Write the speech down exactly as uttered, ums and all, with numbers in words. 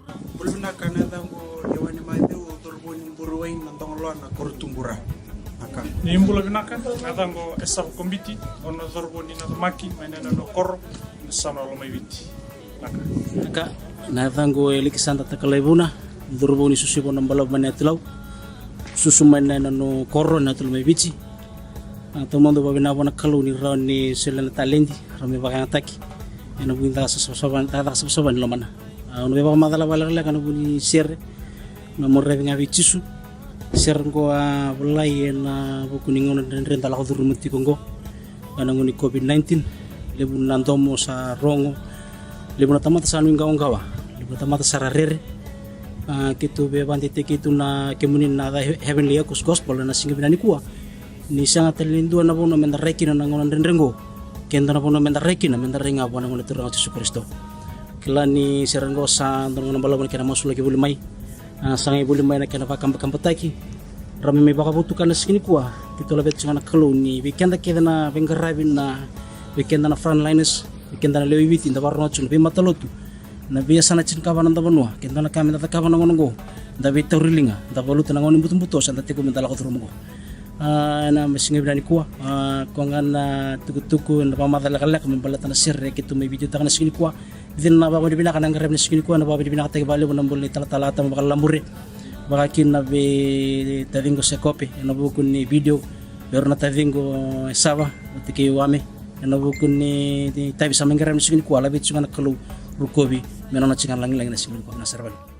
Bula vinaka, na yacaqu o Iwani Maciu, o cauravou ni Buruwai, na Dogoloa, na koro Tubura. Vinaka. Ni bula vinaka, na yacaqu o Esava Kobiti, o na cauravou ni Nacamaki, mai na yanuyanu o Koro, na yasana o Lomaiviti. Vinaka. Vinaka, na yacaqu o Elekisanda Takalaivuna, cauravou ni Susuiva, o na balavu mai na Yatilau, susu mai na yanuyanu o Koro, na yatu Lomaiviti. A, taumada au vakavinavinaka vua na Kalou ni rawa ni solia na taledi, rawa me vakayagataki ena vuku ni caka savasava, caka savasava ni lomana. A, au na via vakamacala vakalekaleka ena vuku ni sere, Na Mo Raici Ga Vei Jisu. Sere qo a volai ena vuku ni gauna dredre da lako curuma tiko qo, ena gauna ni COVID nineteen. Levu na domo sa rogo, levu na tamata sa nuiqawaqawa, levu na tamata sa ra rere. A, keitou via vakadeitaki keitou na kemuni na He-, Heavenly Echoes Gospel ena siga vinaka nikua. Ni sega tale ni dua na vanua meda rai kina na gauna dredre qo, ke dua na vanua meda rai kina, meda rai ga vua na Gone Turaga o Jisu Karisito. Kila ni sere qo sa dua na gauna balavu na kena masulaki voli mai. A, sa qai voli mai na kena vakabakabataki. Rawa me mai vakavotukana siga nikua. Keitou laveta tiko ga na Kalou ni vei keda kece na veiqaravi, na vei keda na frontliners, vei keda na lewe i Viti da vakarorogo tiko na veimatalotu, na veiyasana tinikava na noda vanua, ke dua na ka meda cakava na gauna oqo, da veitauriliga, da valuta na gauna ni butobuto sa da tekivu meda lako curuma oqo. A, ena siga vinaka nikua, a, koya ga na tukutuku ena vakamacala lekaleka me baleta na sere keitou mai videotaka na siga nikua. Dina na vakavinavinaka na qaravi na siga nikua, na vakavinavinakataki vakalevu na bula ni talatala Atama Vakalabure, vaka kina vei taciqu Sekope ena vuku ni video, vei rau na taciqu Esava vata kei Wame ena vuku ni, ni tavi sa mai qaravi na siga nikua. Laveti tiko ga na Kalou, rokovi me nona tiko ga na lagilagi na siga nikua. Vinaka sara vakalevu.